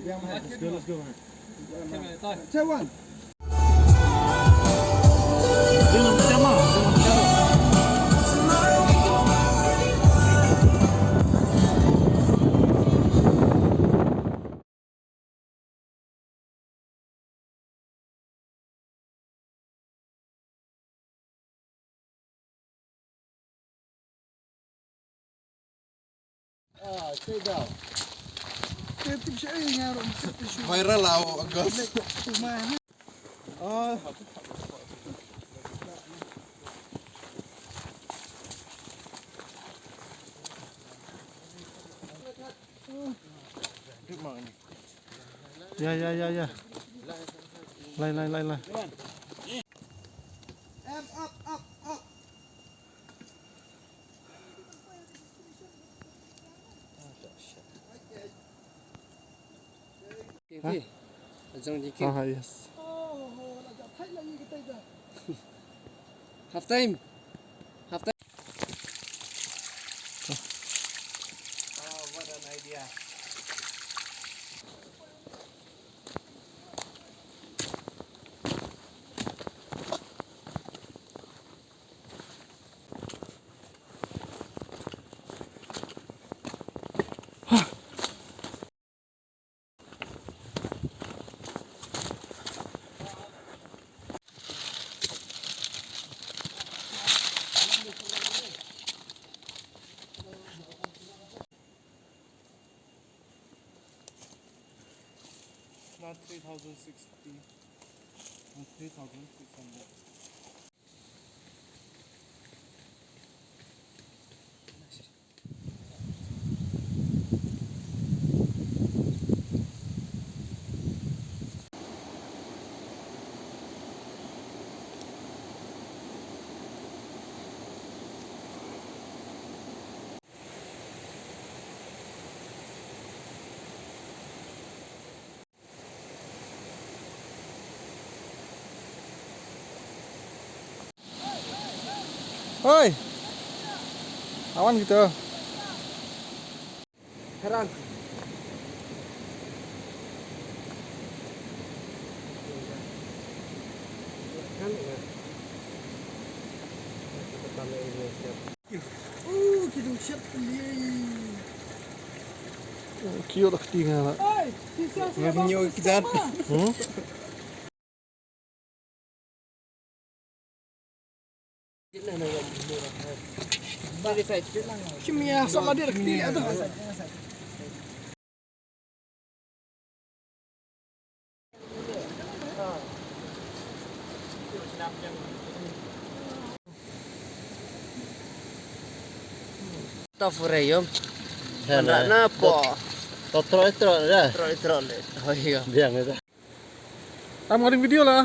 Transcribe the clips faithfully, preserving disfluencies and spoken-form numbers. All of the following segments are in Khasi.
Let's go, let's go, man. Viral lah, oh, Agus. Ya, ya, ya, ya. Lai, lai, lai, lai. King Pi. Ajong King Pi. Ah, yes. Half time. Half time. Oh, what an idea. Not three thousand sixty, not three thousand six hundred. Oi. Awan kita. Herang. Oh, kidu siap peli. Oh, kiyo dak tinga la. Oi, sisa siapa? Nyo kidan. Hmm? Kimia sama dia kecil tu. Ta fureyom. Hello. Na po. Totro itro dah. Totro itro le. Oh iya. Biang dah. Tam ngading video lah.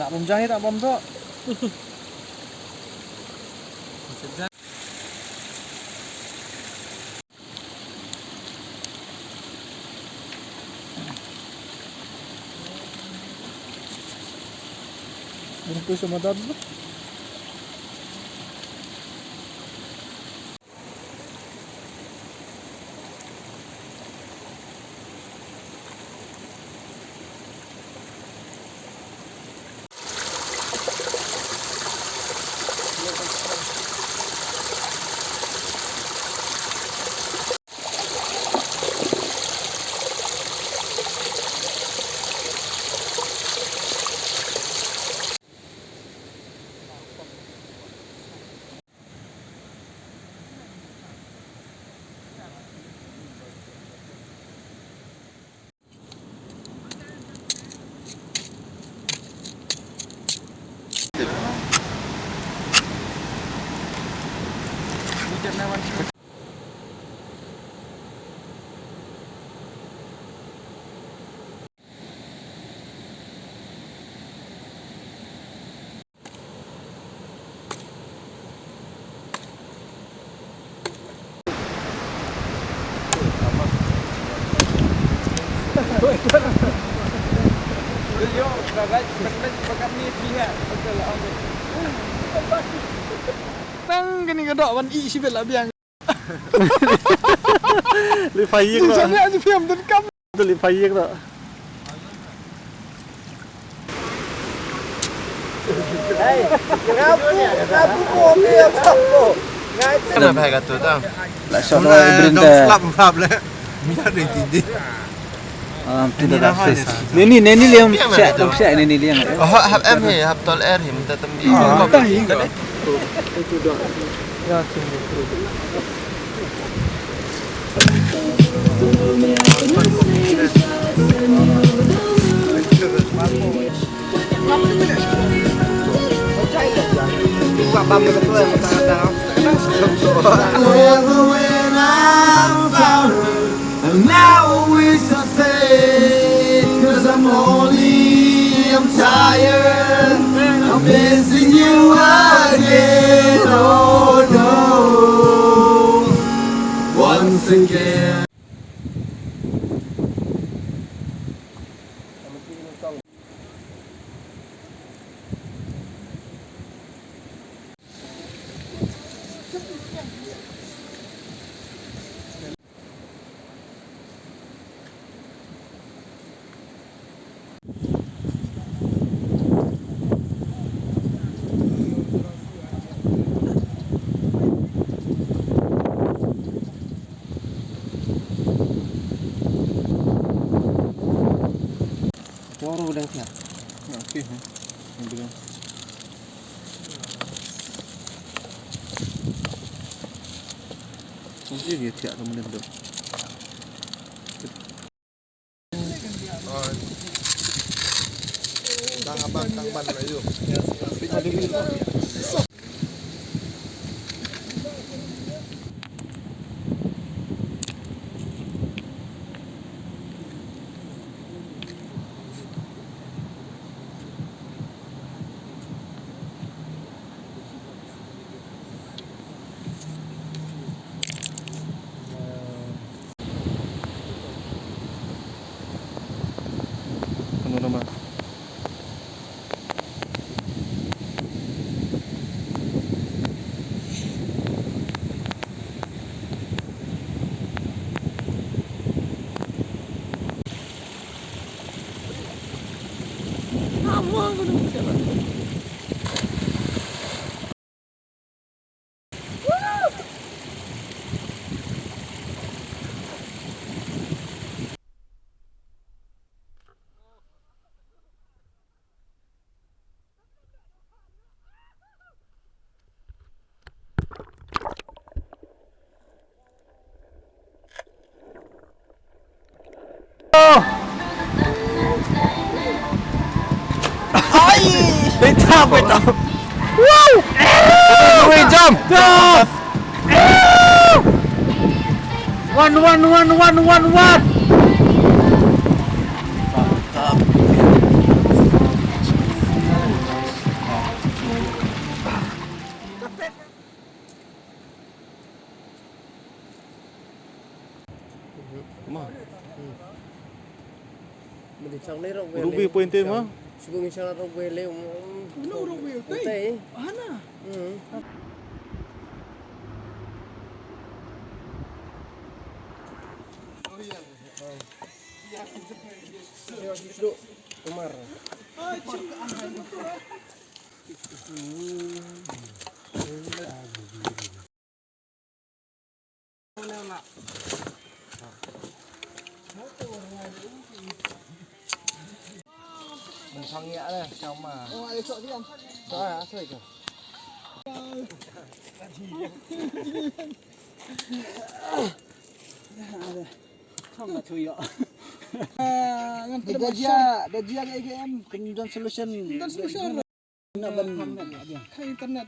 Nak bom jai tak bom tu. Bungkus sama dadu. Tang kane ka doh ban ih shibit la biang. Li phai yik doh. Jam ya ji phiam don kam. Li phai yik doh. Kana bhai ka tu tang. La shot na ibrin ta. Slap slap le. Mia dei ti di. Neni neni liang sha sha neni liang. Hap em he hap tol er him ta tam bi. And now we shall say, 'cause I'm lonely, I'm tired, I'm missing you again, oh no, once again. Toro dang thiah. Okey, ha. Yang bilang. Mungkin dia thiah tu mending tu. Tang abang, tang ban lah, yuk. Ano naman? Ai! Wait up, wait up. Woo! Wait, jump! Jump! One, one, one, one, one, one. Ma. Hmm. Mending chang ni rok wei. Rugby point te ma. Sibung chang rok wei le. Unu rok wei te. Te. Hana. Hmm. Umar. Mun sang ïa le, sama. Oh, ada sok diam. Sok, ah, sok itu. Ada. Sama tu ya. Ah, ngan da jia, da jia ka A K M, kun don solution. Don solution. Na ban internet. Ka internet.